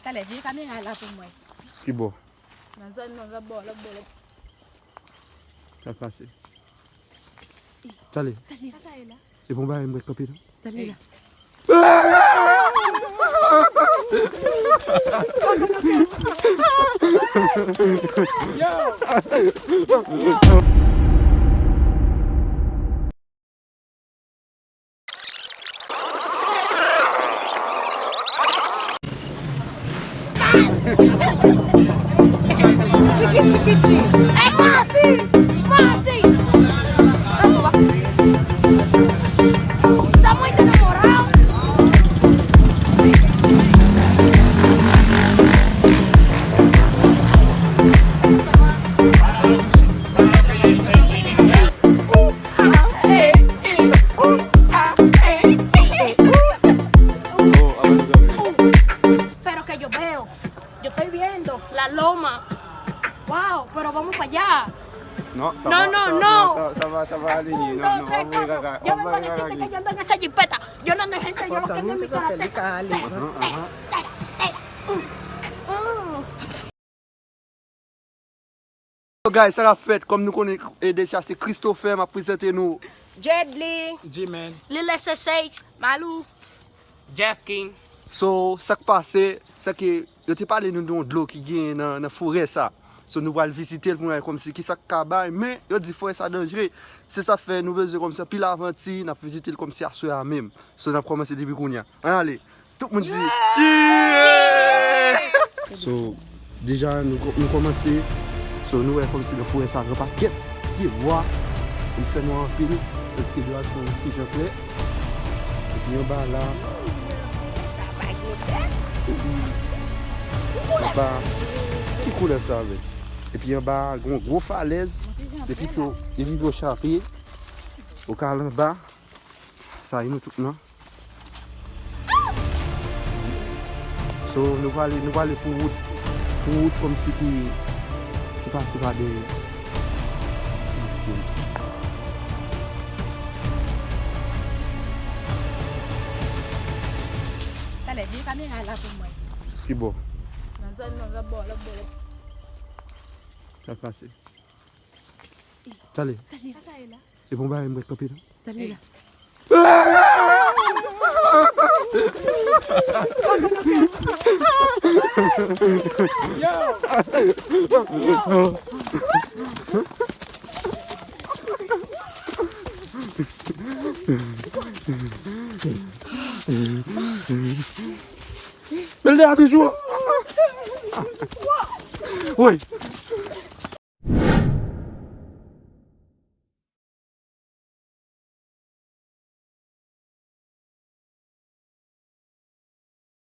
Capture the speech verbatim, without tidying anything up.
Talè, vire kamera la pou mwen. Ki bò? Nan zòn nan, lòt bò, lòt bò, lòt bò. Sa k pase? Talè. Sa k pase la? E bon bagay, m ret kanpe la. Sa li la. Tchiki, tchiki, tchi. Ey, masi! Masi! Sa mwen te enamorado. Pero que yo veo, yo estoy viendo la loma. Wow, pero vamos para allá. No, no, no, no. Sa va, sa va alinye. Un, dos, tres, cuatro. Yo vengo a decirte que yo ando en esa jipeta. Yo no ando en gente, yo lo que ando en mi carretera. Ajá, ajá. So guys, sa k ap fèt, kòm nou konnen, e, deja se Christopher, m ap prezante nou. Jedly. G-Man. Lil S S H, Malou. Jeff King. So, sa k pase, se ke yo te pale nou de yon dlo ki genyen nan, nan forè sa. So, nou pral vizite l pou nou wè kòmsi ki sa k ka bay, men yo di forè sa danjere. Se sa fè nou bezwen kòmsi anpil avanti, n ap vizite l kòmsi aswè a menm. So, n ap kòmanse depi kounye a. Ann ale. Tout moun di, "Tchee!" So, deja, nou, nou kòmanse. So, nou wè kòmsi nan forè sa, gen pakèt pye bwa. Li fè nwa anpil. Èske dlo a fè yon ti jan klè? Epi anba la. Epi, anba, ki koulè sa, men? Epi anba, gen yon gwo falèz. Depi ke, depi ke w chape, ou ka al anba. Sa e nou tout, non? So, nou prale, nou prale pou wout, pou wout kòmsi ki, ki pase pa dèyè. Talè, vire kamera la pou mwen. Ki bò? Nan zòn nan, lòt bò, lòt bò, lòt bò. Sa k pase? Talè. Sa li la. E bon bagay, m ret kanpe la. Sa li la. Men l deyò toujou. Woy.